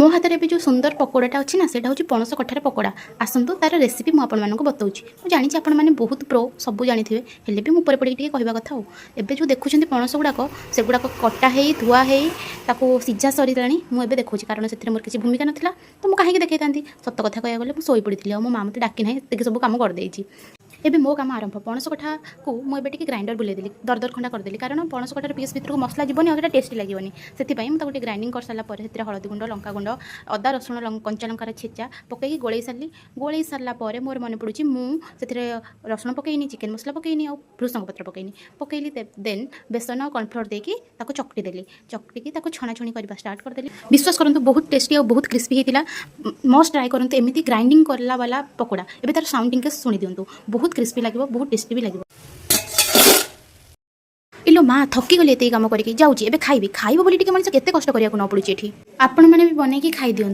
ମୋ ହାତରେ ଏବେ ଯେଉଁ ସୁନ୍ଦର ପକୋଡ଼ାଟା ଅଛି ନା, ସେଇଟା ହେଉଛି ପଣସ କଠାର ପକୋଡ଼ା। ଆସନ୍ତୁ, ତାର ରେସିପି ମୁଁ ଆପଣମାନଙ୍କୁ ବତାଉଛି। ମୁଁ ଜାଣିଛି ଆପଣମାନେ ବହୁତ ପ୍ରୋ, ସବୁ ଜାଣିଥିବେ, ହେଲେ ବି ମୁଁ ଉପରେ ପଡ଼ିକି ଟିକେ କହିବା କଥା। ଆଉ ଏବେ ଯେଉଁ ଦେଖୁଛନ୍ତି ପଣସ ଗୁଡ଼ାକ, ସେଗୁଡ଼ାକ କଟା ହେଇ, ଧୁଆ ହେଇ, ତାକୁ ସିଝା ସରିଲାଣି। ମୁଁ ଏବେ ଦେଖାଉଛି, କାରଣ ସେଥିରେ ମୋର କିଛି ଭୂମିକା ନଥିଲା, ତ ମୁଁ କାହିଁକି ଦେଖେଇଥାନ୍ତି? ସତ କଥା କହିବାକୁ ଗଲେ ମୁଁ ଶୋଇପଡ଼ିଥିଲି ଆଉ ମୋ ମା ମୋତେ ଡାକି ନାହିଁ, ଏତିକି ସବୁ କାମ କରିଦେଇଛି। ଏବେ ମୋ କାମ ଆରମ୍ଭ। ପଣସ କଠାକୁ ମୁଁ ଏବେ ଟିକେ ଗ୍ରାଇଣ୍ଡର ବୁଲେଇଦେଲି, ଦରଦର ଖଣ୍ଡା କରିଦେଲି, କାରଣ ପଣସ କଠାର ପିସ୍ ଭିତରକୁ ମସଲା ଯିବନି ଆଉ ସେଇଟା ଟେଷ୍ଟି ଲାଗିବନି। ସେଥିପାଇଁ ମୁଁ ତାକୁ ଟିକେ ଗ୍ରାଇଣ୍ଡିଙ୍ଗ କରିସାରିଲା ପରେ ସେଥିରେ ହଳଦୀ ଗୁଣ୍ଡ, ଲଙ୍କା ଗୁଣ୍ଡ, ଅଦା, ରସୁଣ, କଞ୍ଚା ଲଙ୍କାର ଛେଚା ପକାଇକି ଗୋଳେଇ ସାରିଲି। ଗୋଳେଇ ସାରିଲା ପରେ ମୋର ମନେ ପଡ଼ୁଛି, ମୁଁ ସେଥିରେ ରସୁଣ ପକେଇନି, ଚିକେନ୍ ମସଲା ପକେଇନି ଆଉ ଭୃସଙ୍ଗ ପତ୍ର ପକେଇନି। ପକେଇଲି। ଦେନ୍ ବେସନ ଆଉ କର୍ଣ୍ଣଫ୍ଲୋର୍ ଦେଇକି ତାକୁ ଚକଟି ଦେଲି। ଚକଟିକି ତାକୁ ଛଣାଛଣି କରିବା ଷ୍ଟାର୍ଟ କରିଦେଲି। ବିଶ୍ୱାସ କରନ୍ତୁ, ବହୁତ ଟେଷ୍ଟି ଆଉ ବହୁତ କ୍ରିସ୍ପି ହେଇଥିଲା। ମଷ୍ଟ ଟ୍ରାଏ କରନ୍ତୁ ଏମିତି ଗ୍ରାଇଣ୍ଡିଙ୍ଗ କଲା ବାଲା ପକୋଡ଼ା। ଏବେ ତାର ସାଉଣ୍ଡ ଟିକେ ଶୁଣି ଦିଅନ୍ତୁ। ବହୁତ କ୍ରିସ୍ପି ଲାଗିବ, ବହୁତ ଟେଷ୍ଟି ବି ଲାଗିବ। ଇଲୋ ମା, ଥକି ଗଲି ଏତିକି କାମ କରିକି। ଯାଉଛି ଏବେ ଖାଇବି। ଖାଇବ ବୋଲି ଟିକେ ମଣିଷ କେତେ କଷ୍ଟ କରିବାକୁ ନ ପଡୁଛି ଏଠି। ଆପଣମାନେ ବି ବନେଇକି ଖାଇ ଦିଅନ୍ତୁ।